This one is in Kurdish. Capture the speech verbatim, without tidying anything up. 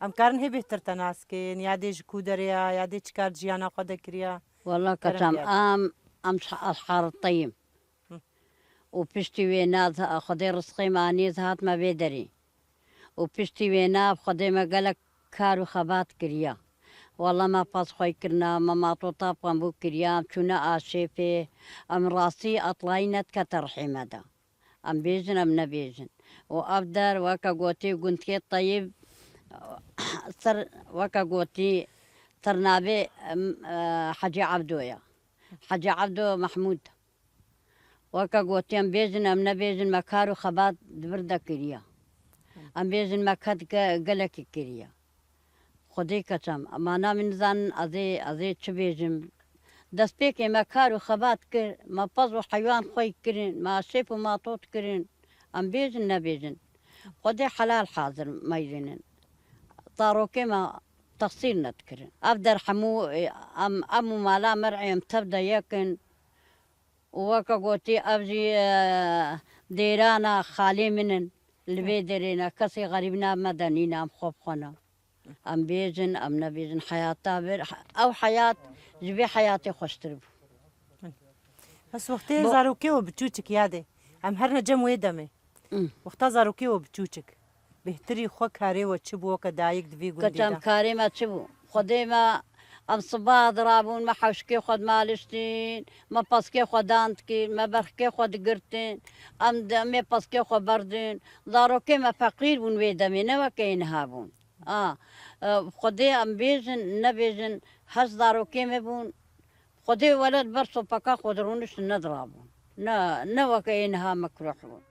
Em karin hê bêhtir te nas kên, ya dê ji ku derê ya, ya dê çi kar jiyana xwe de kiriya? Wala Kerem keçam, biyar. Em, em şa-, ez hariteyim. Hı. Û piştî wê naz Xwedê rizqê me anî ez hatime vê derê. Û piştî wê nav Xwedê me gelek kar û xebat kiriya. Wala me pez xwey kirina, me matota pembû kiriya, em çûne aşêfê, em rastî etlayî nedikete rihê me de. Em bêjin, em nebêjin. Û ev der weke gotî gundkê Teyîb, ser, weke gotî sernavê, em, e, Hecî Ebdo ye. Hecî Ebdo Mehmûd. Weke gotî em bêjin, em nebêjin, me kar û xebat di vir de kiriya. Em bêjin, me ked ge-, gelekî kiriya. Xwedê keçam, mana min nizanin ez ê, ez ê çi bêjim. Destpêkê me kar û xebat kir, me pez û heywan xwey kirin, me aşêf û matot kirin. Em bêjin, nebêjin. Xwedê helal hazir meydinin. Zarokê me texsîr nedikirin. Ev der hemû, em, em û mala me rê em tev de yek in. Û weke gotî ev jî, e, dêrana xalê min in. Li vê derê ne kesê xerîb nav me de nîne, em xwe bi xwe ne. Em bêjin, em nebêjin, heyata vir, ew heyat ji vê heyatê xweştir bû. Bes wextê Bo- zarokê we biçûçik yadê. Em her ne cem wê demê. Hmm. Wexta zarokê we biçûçik. Bêhtirî xwe karê we çi bû weke dayik di vî gundî Keçem de? Karê me çi bû? Xwedê me, em siba dirabûn, me hewşikê xwe dimaliştîn, me peskê xwe dan dikir, me berxikê xwe digirtin, em de, em ê peskê xwe berdin. Zarokê me feqîr bûn wê demê, ne weke ê niha bûn. A, e, Xwedê em bêjin, nebêjin, heşt zarokê me bûn. Xwedê weled ber sopeka xwe dirûniştin, nedirabûn. Ne, ne weke ê niha mekruh bûn.